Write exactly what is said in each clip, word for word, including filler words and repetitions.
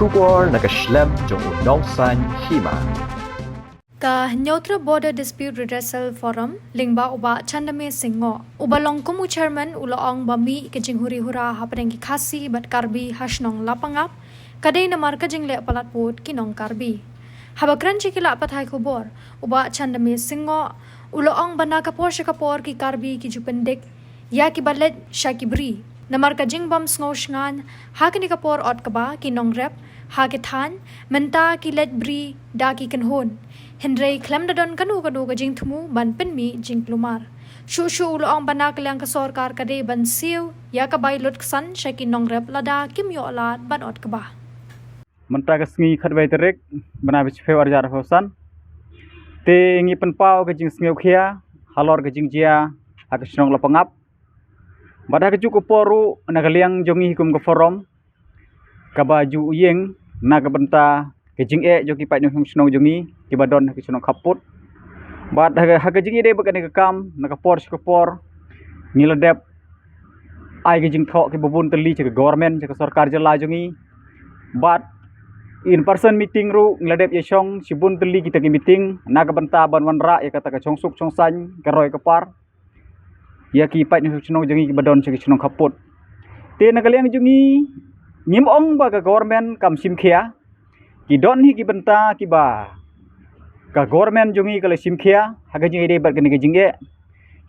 Khubor na ka shlem jong u nongsan hima. Ka Hynñiewtrep Border Dispute Redressal Forum, lyngba u Bah Chandame Singh Ngoh, uba long kum u chairman, u la ong ba mih ka jinghuri hura hapdeng ki Khasi bad Karbi ha shnong Lapangap, ka dei namar ka jingleh palat pud ki nong Karbi. Haba kren sha ki lad pathai khubor, u Bah Chandame Singh Ngoh u la ong ba na ka por sha ka por ki Karbi ki ju pyndik ïa kiba leit sha ki bri. Namar ka jingbym sngew shngaiñ, ha kane ka por ot kaba ki nongrep ha ki thaiñ, mynta ki leit bri da ki kynhun. Hynrei khlem da don kano kano ka jingthmu ban pynmih jingkulmar. Shuh shuh u la ong ba na ka liang ka sorkar ka dei ban siew ïa ka bai lut ksan sha ki nongrep lada kim ïoh lad ban ot kaba. Mynta ka sngi khatwei tarik bnai ba shiphew arhajar arphew san. Te ngi pynpaw ka jingsngewkhia halor ka jingjia ha ka shnong Lapangap. Bad ha kajuh ka por ruh na ka liang jong ngi kum ka forum kaba ju ïeng na ka bynta ka jingeh jong ki paid nongshong shnong jong ngi kiba don ha ka shnong Khappud. Bad ha ka, ha ka jingïadei bad kane ka kam, na ka por sha ka por ngi la dep ai ka jingthoh kiba bun tylli sha ka government, sha ka sorkar jylla jong ngi. Bad in person meeting ruh ngi la dep ïashong shibun tylli kita ki meeting na ka bynta ban wanrah ïa kata ka shongsuk shongsaiñ, ka roi ka par ïa ki paid nongshong shnong jong ngi kiba don sha ki shnong Khappud. Te na ka liang jong ngi, ngim ong ba ka government kam shim khia. Ki don hi ki bynta kiba ka government jong ngi ka la shim khia ha ka jingïadei bad kane ka jingeh.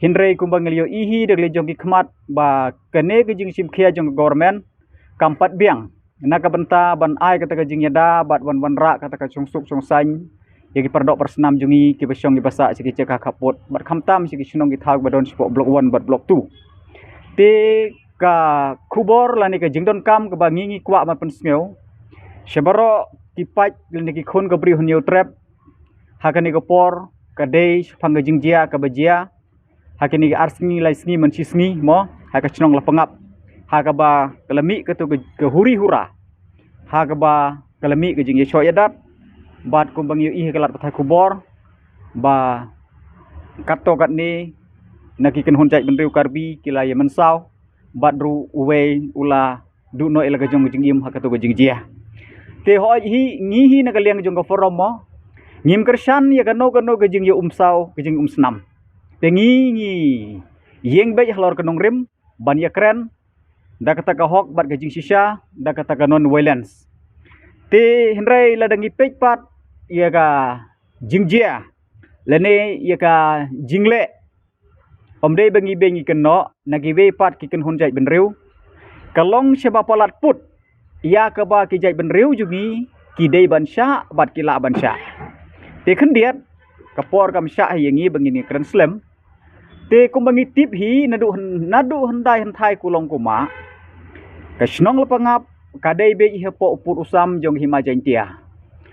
Hynrei kumba ngi la ïohi hi da ka liang jong ki khmat ba kane ka jingshim khia jong ka government kam pat biang na ka bynta ban ai kata ka jingïada bad ban wanrah kata ka shongsuk shongsaiñ ïa ki paradoh parasnam jong ngi kiba shong kiba sah sha ki jaka Khappud bad khamtam sha ki shnong ki thaw kiba don shapoh Block One bad Block Two. Te ka khubor lane ka jingdonkam kaba ngi ngi kwah ban pynsngew sha baroh ki paid lane ki khun ka briew Hynñiewtrep ha kane ka por ka dei shaphang ka jingjia kaba jia ha kine ki ar sngi lai sngi man shi sngi mo, ha ka shnong Lapangap, ha kaba ka la mih katu ka, ka huri hura, ha kaba ka la mih ka jingïashoh ïadat. Bad kumba ngi ïohi ha ka lad pathai khubor ba katto katne na ki kynhun jaitbynriew Karbi ki la ïa mynsaw bad ruh uwei u la duh noh ïa la ka jong ka jingim ha katu ka jingjia. Te hooid hi ngi hi na ka liang jong ka forum mo, ngim kyrshan ïa kano kano ka jingïaumsaw ka jingïaumsnam. Te ngi ngi ïeng beit halor ka nongrim ban ïakren da kata ka hok bad ka jingshisha, da kata ka non violence. Te hynrei lada ngi peit pat ïa ka jingjia lane ïa ka jingleh, ym dei ba ngi beh ngi kynnoh na kiwei pat ki kynhun jaitbynriew, ka long shaba palat pud ïa kaba ki jaitbynriew jong ngi ki dei ban shah bad ki lah ban shah. Te khyndiat ka por kam shah hi ïa ngi ba ngin ïakren slem. Te kumba ngi tip hi naduh, naduh hyndai hynthai kulong kuma ka shnong Lapangap ka dei beit hi hapoh u pud u sam jong ka Hima Jaiñtia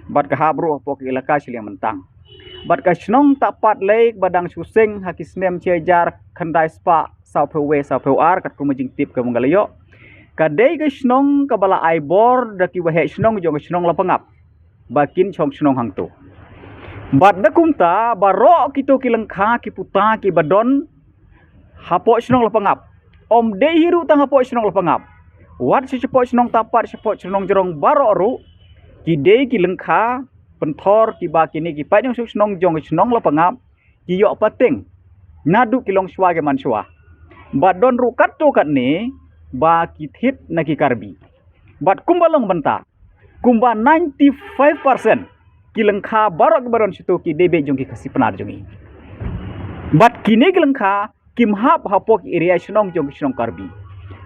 bad ka hap ruh hapoh ka ilaka Shiliang Myntang. Bad ka shnong Tapat lei ba dang shu seng ha ki snem shi hajar khyndai spah sawphew wei sawphew ar katkum ka jingtip kaba nga la ïoh, ka dei ka shnong kaba la ai bor da ki waheh shnong jong ka shnong Lapangap ba kin shong shnong hangto. Bad da kumta baroh kito ki lyngkha ki puta kiba don hapoh shnong Lapangap, ym dei hi ruh tang hapoh shnong Lapangap, wat sha shapoh shnong Tapat, shapoh shnong Jrong baroh ruh ki dei ki lyngkha pynthor kiba kine ki paid nongshong shnong jong ka shnong Lapangap ki ïoh pateng naduh ki longshuwa ki manshuwa. Bad don ruh katto katne ba ki thied na ki Karbi. Bad kumba long bynta, kumba ninety five percent ki lyngkha baroh kiba don shato ki dei beit jong ki Khasi Pnar jong ngi. Bad kine ki lyngkha kim hap hapoh ki area shnong jong ki shnong Karbi.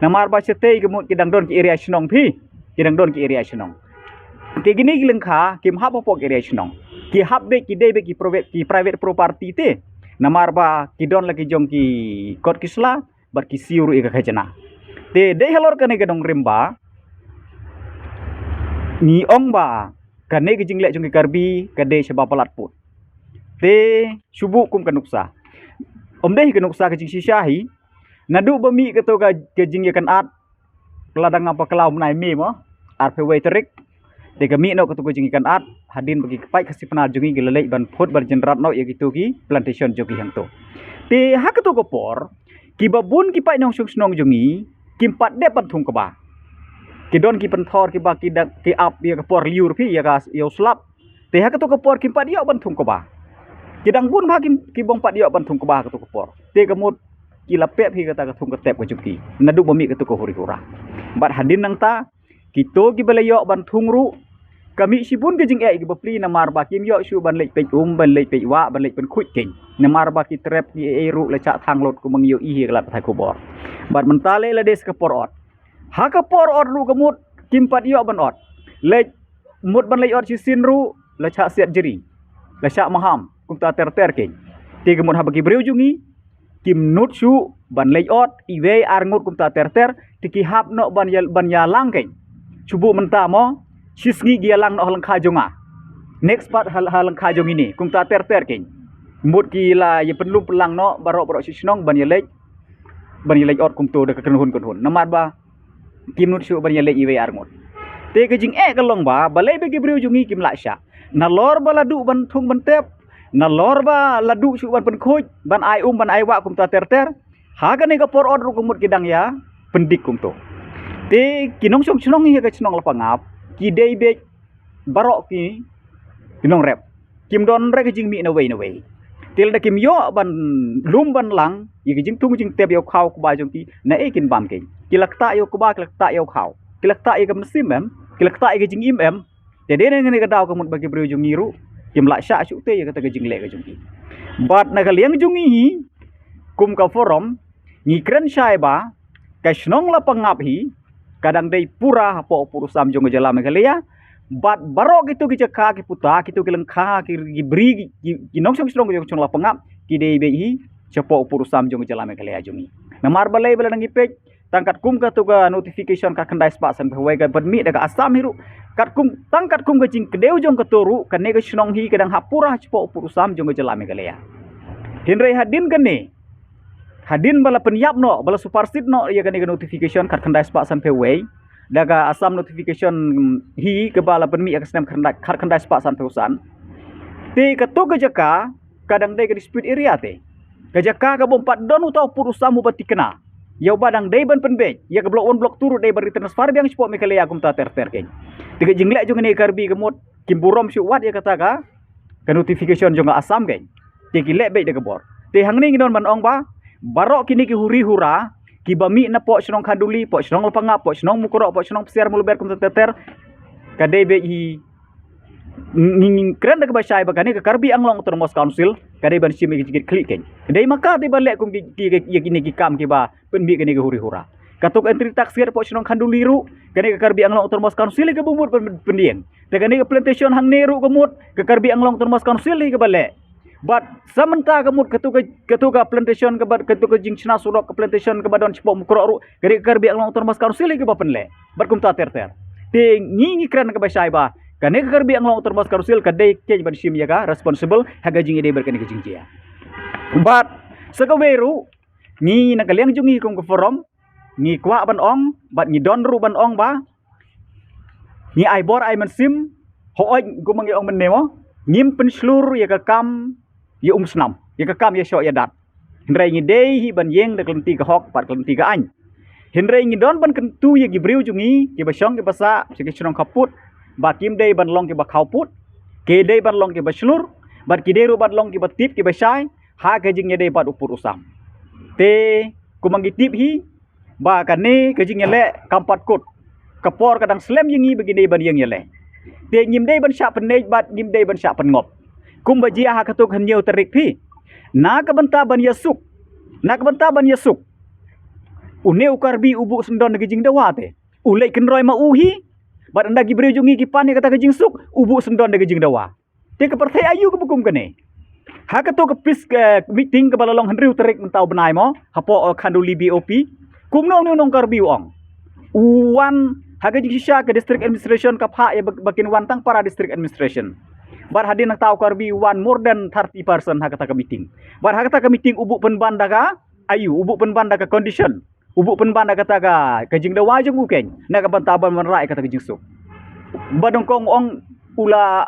Namar ba shatei ka mut ki dang don ki area shnong phi, ki dang don ki area shnong. Te kine ki lyngkha kim hap hapoh ki area shnong, ki hap beit, ki dei beit ki private, ki private property te. Namar ba ki don la ki jong ki kot ki sla bad ki siew ruh ïa ka khajna. Te dei halor kane ka nongrim ba ngi ong ba kane ka jingleh jong ki Karbi ka dei shaba palat pud. Te shu buh kum ka nuksa, ym dei hi ka nuksa ka jingshisha hi. Naduh ba mih kato ka, ka jingïakynad, la dang ngam bakla u bnai May mo, arphew wei tarik. Te ka mih noh kato ka jingïakynad hadien ba ki paid Khasi Pnar jong ngi ki la leit ban phut ban jynrat noh ïa kito ki plantation jong ki hangto. Te ha kato ka por kiba bun ki paid nongshong shnong jong ngi kim pat dep ban thung kaba. ki don ki pynthor kiba ki dang ki ap ïa ka por lyiur phi ïa ka ïa u slap. Te ha kato ka por kim pat ïoh ban thung kba. Ki dang bun bha ki bym pat ïoh ban thung kba ha kato ka por. Te ka mut ki la pep hi kata ka thung ka tep ka jong ki. Naduh ba mih kato ka huri hura. Bad hadien nangta kito kiba la ïoh ban thung ruh ka mih shibun ka jingeh ïa ki bapli namar ba kim ïoh shuh ban leit peit um, ban leit peit wah, ban leit pynkhuid keiñ. Namar ba ki trep ki ei ei ruh la shah thang lut kumba ngi ïohi ha ka lad pathai khubor. Bad mynta lei la dei sa ka por ot. Ha ka por ot ruh ka mut kim pat ïoh ban ot. Leit mut ban leit ot shisien ruh la shah siat jri. La shah maham kumta ter ter keiñ. Te ka mut haba ki briew jong ngi kim nud shuh ban leit ot iwei ar ngut kumta ter ter, te ki hap noh ban ïa, ban ïalang keiñ. Shu buh mynta mo, shi sngi ki ïalang noh ha lyngkha jong nga. Next pat ha, ha lyngkha jong ine kumta ter ter keiñ. Mut ki la ïa pynlum pynlang noh baroh baroh shi shnong ban ïa leit, ban ïa leit ot kumto da ka kynhun kynhun. Namar ba kim nud shuh ban ïa leit iwei ar ngut. Te ka jingeh ka long ba balei ba ki briew jong ngi kim lah shah. Nalor ba la duh ban thung ban tep, nalor ba la duh shuh ban pynkhuid, ban ai um, ban ai wah kumta ter ter. Ha kane ka por ot ruh ka mut ki dang ïa pyndik kumto. Te ki nongshong shnong ïa ka shnong Lapangap ki dei beit baroh ki, ki nongrep. Kim don re ka jingmih nawei nawei. Te lada kim ïoh ban lum ban lang ïa ka jingthung jingtep ïa u khaw kba jong ki, naei kin bam keiñ. Ki la ktah ïa u kba, ki la ktah ïa u khaw, ki la ktah ïa ka mynsiem em, ki la ktah ïa ka jingim em. Te dei na kane ka daw ka mut ba ki briew jong ngi ruh kim lah shah shuh te ïa kata ka jingleh ka jong ki. Bad na ka liang jong ngi kum ka forum ngi kren shai ba ka shnong Lapangap hi ka dang dei pura hapoh u pud u sam jong ka jylla Meghalaya. Bad baroh kito ki jaka ki puta, kito ki lyngkha, ki, ki bri, ki, ki nongshong shnong jong ka shnong Lapangap ki dei beit hi shapoh u pud u sam jong ka jylla Meghalaya jong ngi. Namar balei ba lada ngi peit tang katkum kato ka notification khatkhyndai spah san phew wei ka pynmih da ka Assam hi ruh. Katkum, tang katkum ka jingkdew jong kato ruh kane ka shnong hi ka dang hap pura shapoh u pud u sam jong ka jylla Meghalaya. Hynrei hadien kane, hadien ba la pynïap noh, ba la supersede noh ïa kane ka notification khatkhyndai spah san phew wei da ka Assam notification hi kaba la pynmih ha ka snem khatkhyndai, khatkhyndai spah san phew san. Te kato ka jaka ka dang dei ka dispute area te. Ka jaka ka bym pat don uta u pud u sam uba thikna. Ïa uba dang dei ban pynbeit ïa ka block one, block two ruh dei ban retransfer biang shapoh Meghalaya kumta ter ter keiñ. Te ka jingleh jong kane ka Karbi ka mut kim burom shuh wat ïa kata ka, ka notification jong ka Assam keiñ. Te ki leh beit da ka bor. Te hangne ngi don ban ong ba baroh kine ki huri hura kiba mih napoh shnong Khanduli, poh shnong Lapangap, poh shnong Mukroh, poh shnong Psiar Mawlber kumta ter ter, ka dei beit hi, ngi, ngi kren da kaba shai ba kane ka Karbi Anglong Autonomous Council ka dei ban shim ïa ki jingkitkhlieh keiñ. Dei ma ka dei ban leh kum ki, ki, ki, ïa kine ki kam kiba pynmih kane ka huri hura. Kato ka entry tax gate hapoh shnong Khanduli ruh kane ka Karbi Anglong Autonomous Council hi kaba mut pyn-, pynïeng. Te kane ka plantation hangne ruh ka mut ka Karbi Anglong Autonomous Council hi kaba leh. Bad sa mynta ka mut kato ka, kato ka plantation kaba, kato ka jingshna surok ka plantation kaba don shapoh Mukroh ruh kane ka Karbi Anglong Autonomous Council hi kaba pynleh. Bad kumta ter ter. Te ngi, ngi kren kaba shai ba kane ka Karbi Anglong Autonomous Council ka dei keiñ ban shim ïa ka responsible ha ka jingïadei bad kane ka jingjia. Bad sa kawei ruh ngi na ka liang jong ngi kum ka forum ngi kwah ban ong bad ngi don ruh ban ong ba ngi ai bor ai mynsiem, hooid kumba ngi ong mynne mo, ngim pynshlur ïa ka kam ïa umsnam, ïa ka kam ïashoh ïadat. Hynrei ngi dei hi ban ïeng da ka lynti ka hok bad ka lynti ka aiñ. Hynrei ngi don ban kyntu ïa ki briew jong ngi kiba shong kiba sah sha ki shnong khappud ba kim dei ban long kiba khawpud, ki dei ban long kiba shlur bad ki dei ruh ban long kiba tip kiba shai ha ka jingïadei bad u pud u sam. Te kumba ngi tip hi ba kane ka jingïaleh kam pat kut. Ka por ka dang slem ïa ngi ba ngi dei ban ïeng ïaleh. Te ngim dei ban shah pynïeng bad ngim dei ban shah pynngop. Kumba jia ha kato ka hynñiew tarik phi. Na ka bynta ban ïasuk, na ka bynta ban ïasuk, une u Karbi u buh syndon da ka jingdawa te. U leit kynroi ma u hi. Bad ynda ki briew jong ngi ki pan ïa kata ka jingsuk, u buh syndon da ka jingdawa. Te ka pyrthei aïu kaba kum kane? Ha kato ka peace, eh, meeting kaba la long hynriew tarik mynta u bnai mo hapoh, eh, Khanduli B O P. Kumno une u nong Karbi u ong? U wan ha ka jingshisha ka district administration ka phah ïa ba, ba kin wan tang para district administration. Bad hadien nangta u Karbi u wan more than thirty person ha kata ka meeting. Bad ha kata ka meeting u buh pynban da ka aïu, u buh pynban da ka condition. U buh pynban da kata ka, ka jingdawa jong u keiñ na ka bynta ban wanrah ïa kata ka jingsuk. Ba nyngkong ong u la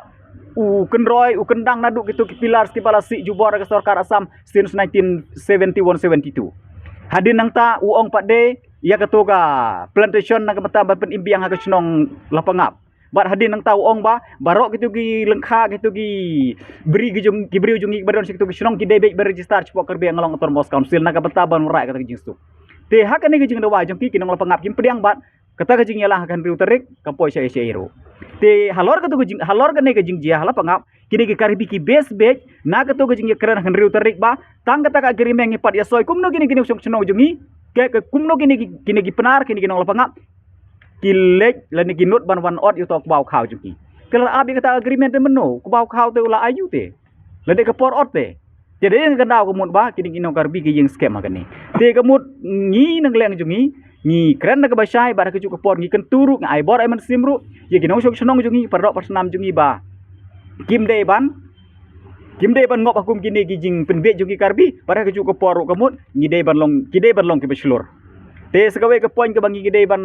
u kynroi, u kyndang naduh kito ki pillars kiba la sih jubor da ka sorkar Assam since nineteen seventy-one seventy-two. Hadien nangta u ong pat de ïa kato ka plantation na ka bynta ban pynimbiang ha ka shnong Lapangap. Bad hadien nangta u ong ba baroh kito ki lyngkha, kito ki briew ki jong, ki briew jong ngi ba don sha kito ki shnong ki dei beit ban register shapoh Karbi Anglong Autonomous Council na ka bynta ban wanrah kata ka jingsuk. Te ha kane ka jingdawa jong ki, ki nong Lapangap kim pdiang bad kata ka jingïalang ha ka hynriew tarik kam poi shaei shaei ruh. Te halor kato ka jing, halor kane ka jingjia ha Lapangap, kine ki Karbi ki best beit na kato ka jingïakren ha ka hynriew tarik ba tang kata ka agreement ngi pat ïa soi. Kumno kine ki nongshong shnong jong ngi, ke, ke kumno kine ki, kine ki Pnar, kine ki nong Lapangap ki leit lane ki nud ban wan ot ïa uto u kbaw khaw jong ki? Te lada ap ïa kata agreement te mynno u kbaw khaw te u la ïoh te? Lada ka por ot te? Te dei na ka daw ka mut ba kine ki nong Karbi ki ïeng skhem ha kane. Te ka mut ngi na ka liang jong ngi, ngi kren na kaba shai bad ha kajuh ka por ngi kyntu ruh, ngi ai bor ai mynsiem ruh ïa ki nongshong shnong jong ngi, para doh para snam jong ngi ba kim dei ban, kim dei ban ngop ha kum kine ki jingpynbiej jong ki Karbi. Bad ha kajuh ka por ruh ka mut ngi dei ban long, ki dei ban long kiba shlur. Te sa kawei ka point kaba ngi dei ban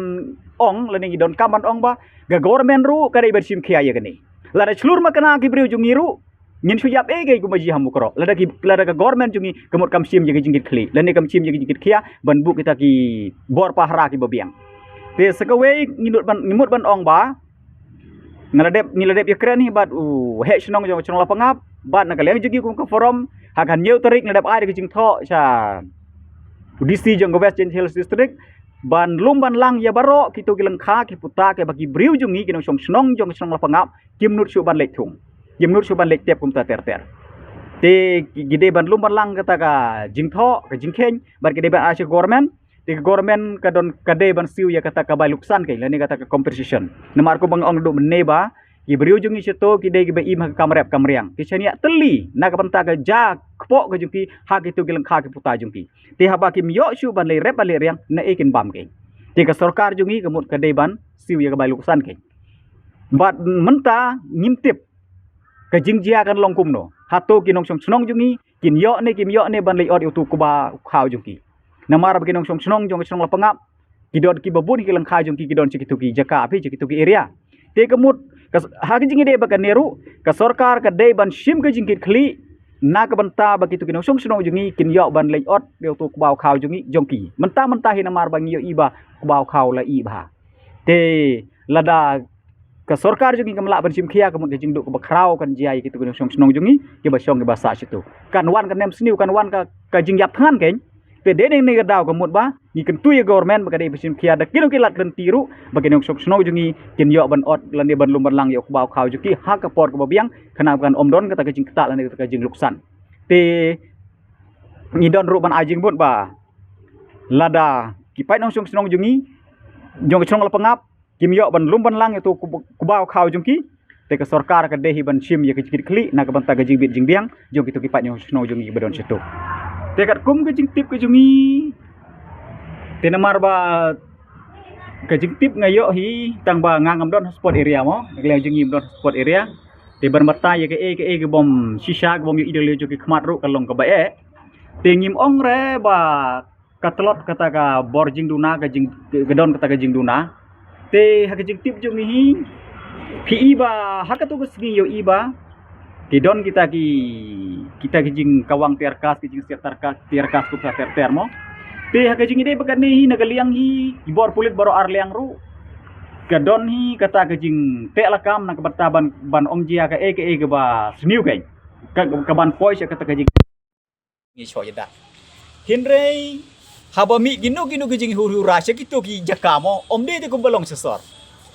ong lane ngi donkam ban ong ba ka government ruh ka dei ban shim khia ïa kane. Lada shlur makna ki briew jong ngi ruh, ngin shu ïap ei ei kumba ji ha Mukroh. Lada ki, lada ka government jong ngi ka mut kam shim ïa ka jingkitkhlieh lane kam shim ïa ka jingkitkhia ban buh kita ki bor pahara kiba biang. Te sa kawei ngi mut ban, ngi mut ban ong ba nga la dep, ngi la dep ïakren hi bad u heh shnong jong ka shnong Lapangap bad na ka liang jong ngi kum ka forum, ha ka hynñiew tarik nga la dep ai da ka jingthoh sha u D C jong ka West Jaintia Hills District ban lum ban lang ïa baroh kito ki lyngkha ki puta kiba ki briew jong ngi ki nongshong shnong jong ka shnong Lapangap kim nud shuh ban leit thung, kim nud shuh ban leit tep kumta ter ter. Te ki dei ban lum ban lang kata ka jingthoh, ka jingkheiñ bad ki dei ban ai sha government. Te ka government ka don, ka dei ban siew ïa kata ka bai luksan kein lane kata ka compensation. Namar kumba nga ong naduh mynne ba ki briew jong ngi shato ki dei kiba im ha ka kam rep kam riang, ki shaniah tylli na ka bynta ka ja kpoh ka jong ki ha kito ki lyngkha ki puta jong ki. Te haba kim ïoh shuh ban leit rep ban leit riang, naei kin bam kein? Te ka sorkar jong ngi ka mut ka dei ban siew ïa ka bai luksan kein. Bad mynta ngim tip ka jingjia kan long kumno. Hato ki nongshong shnong jong ngi kin ïoh ne kim ïoh ne ban leit ot ïa uto u kbaw khaw jong ki? Namar ba ki nongshong shnong jong ka shnong Lapangap ki don kiba bun ki lyngkha jong ki, ki don sha kito ki jaka phi, sha kito ki area. Te ka mut ka s-, ha ka jingïadei bad kane ruh ka sorkar ka dei ban shim ka jingkitkhlieh na ka bynta ba kito ki nongshong shnong jong ngi kin ïoh ban leit ot ïa uto u kbaw khaw jong ngi, jong ki mynta mynta hi. Namar ba ngi ïohi ba u kbaw khaw la ih bha. Te lada ka sorkar jong ngi kam lah ban shim khia, ka mut ka jingduh kaba khraw kan jia ïa kito ki nongshong shnong jong ngi kiba shong kiba sah shato. Kan wan ka nemsniew, kan wan ka, ka jingïap thngan kein. Te dei na kane ka daw ka mut ba ngi kyntu ïa government ba ka dei ban shim khia da kino ki lad lynti ruh ba ki nongshong shnong jong ngi kin ïoh ban ot lane ban lum ban lang ïa u kbaw khaw jong ki ha ka por kaba biang, khnang ba kan ym don kata ka jingktah lane kata ka jingluksan. Te ngi don ruh ban ai jingmut ba lada ki paid nongshong shnong jong ngi jong ka shnong Lapangap kim ïoh ban lum ban lang ïa uto u kub-, kbaw khaw jong ki, te ka sorkar ka dei hi ban shim ïa ka jingkitkhlieh na ka bynta ka jingbit jingbiang jong kito ki paid nongshong shnong jong ngi ba don shato. Te katkum ka jingtip ka jong ngi, te namar ba ka jingtip nga ïoh hi tang ba nga ngam don ha spot area mo, na ka liang jong ngi ngim don ha spot area. Te ban batai ïa kaei kaei kabym shisha, kabym ïohi da ka lynti jong ki khmat ruh ka long kaba eh. Te ngim ong re ba ka tlot kata ka bor jingduna, ka jing, ka don kata ka jingduna. Te ha ka jingtip jong ngi hi, phi i ba ha kato ka sngi ïohi ba ki don kita ki, kita ki jingkawang tear gas, ki jingsiat tear gas, tear gas kumta ter ter mo. Te ha ka jingïadei bad kane hi, na ka liang hi ki bor pulit baroh ar liang ruh ka don hi kata ka jingteh lakam na ka bynta ban, ban ym jia kaei kaei kaba sniew kein, ka, ka ban poi sha kata ka jing ngi shoh ïa da. Hynrei haba mih kino kino ki jinghur hura sha kito ki jaka mo, ym dei te kumba long sha sor.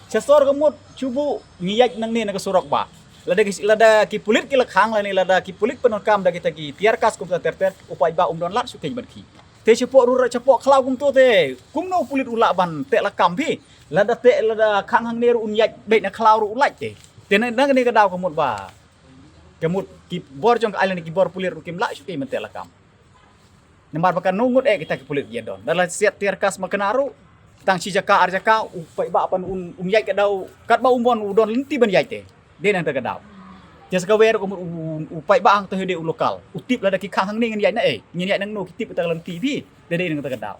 Sha sor ka mut shu buh ngi ïaid nangne na ka surok ba lada ki, lada ki pulit ki la khang lane lada ki pulit pyndonkam da kita ki tear gas kumta ter ter, u paidbah um don lad shuh kein ban khie. Te shapoh rura, shapoh khlaw kumto te kumno u pulit u lah ban teh lakam phi? Lada teh, lada khang hangne ruh un ïaid beit na khlaw ruh u lait te. Te na, na kane ka daw ka mut ba ka mut ki bor jong ka island, ki bor pulit ruh kim lah shuh kein ban teh lakam. Namar ba kano ngut eh kita ki pulit ki ïa don. Da la siat tear gas makna ruh tang shi jaka ar jaka, u paidbah pan un, un ïaid ka daw katba u mon u don lynti ban ïaid te. Dei nangta ka daw. Te sa kawei ruh ka mut u, u paidbah hangto hi dei u lokal, u tip lada ki khang hangne ngin ïaid na eh, ngin ïaid nangno, ki tip kata ka lynti phi. Te dei nangta ka daw.